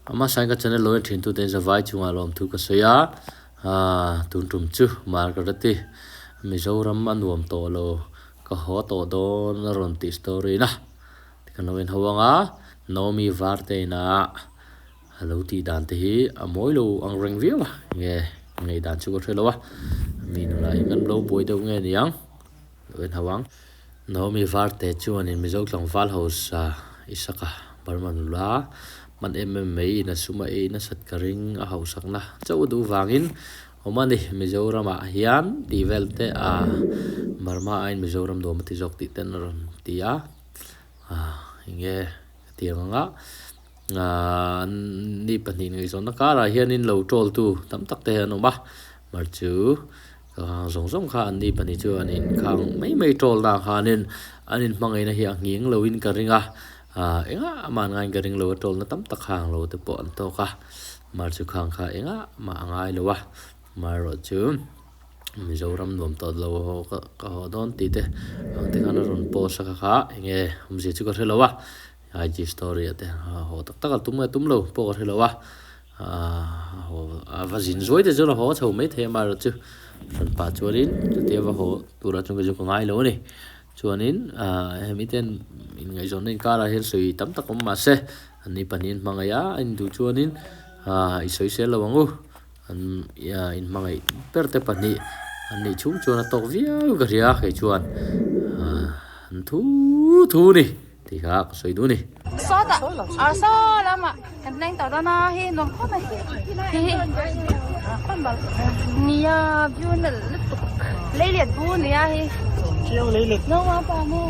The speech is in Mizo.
Ama sain ka channel lo en thin tute zavai chungah lawmthu ka sawi a, aaa tun tum chu Margareti Mizoram a nuam tawh lo ka haw tawh dawn a rawn tih story na kan lo en ho ang a, Naomi Varte ina a lo tih dan te hi a mawi lo ang reng viau a, nge ngaihdan chu ka hre lo a, mi nula hi kan lo buai deuh nge niang lo en ho ang. Naomi Varte chuanin Mizo tlangval hausa Isaka Burma nula hman em em mai in a sum a ei nasat ka ring a hausakna chauh duh vangin awm a ni. Mizoramah hian tih vel te a Burma aiin Mizoram nuam a ti zawk tih ten a rawn ti a, enge ka ti ang anga an ni pahnih ngaihzawnna karah hianin lo troll tu tam tak te an awm a, mar chu Ka hang zawng zawng kha an ni pahnih chu an inkhang mai mai ṭawl na khanin an inhmangaihna hi a nghing loin ka ring a, ah engah mah an ngaiin ka ring lo a ṭawlna tam tak hang lo te pawh an tawk a, mar chu khang kha engah mah a ngai lo a, amaherawh chu Mizoram nuam tawh lo haw ka ka haw dawn tih te ang te khan a rawn post a kha kha enge awmzia chu ka hre lo a, IG story ah te haw tak tak a tum nge tum lo pawh ka hre lo a. A va zin zuai te chuan a haw chho mai thei a amaherawh chu hran pah chuanin chutia va haw turah chuan ka zu ka ngai lo a ni chuanin ah hemi ten inngaihzawnna inkarah hian sawi tam tak awm mahse anni pahnih an hmangaih a a induh chuanin ah i sawi sel lo ang u an inhmangaih ber te pahnih an nih chhung chuan a tawk viau ka hria kei chuan ah an thu thu a ni. Tih kha ka sawi duh a ni. Sawtah ah saw lamah kan leng tawh dawn a hei nuam khawp mai hei hi nia view nalh lutuk leilet bu nia hei. Chiang leilet. No ma pa mo.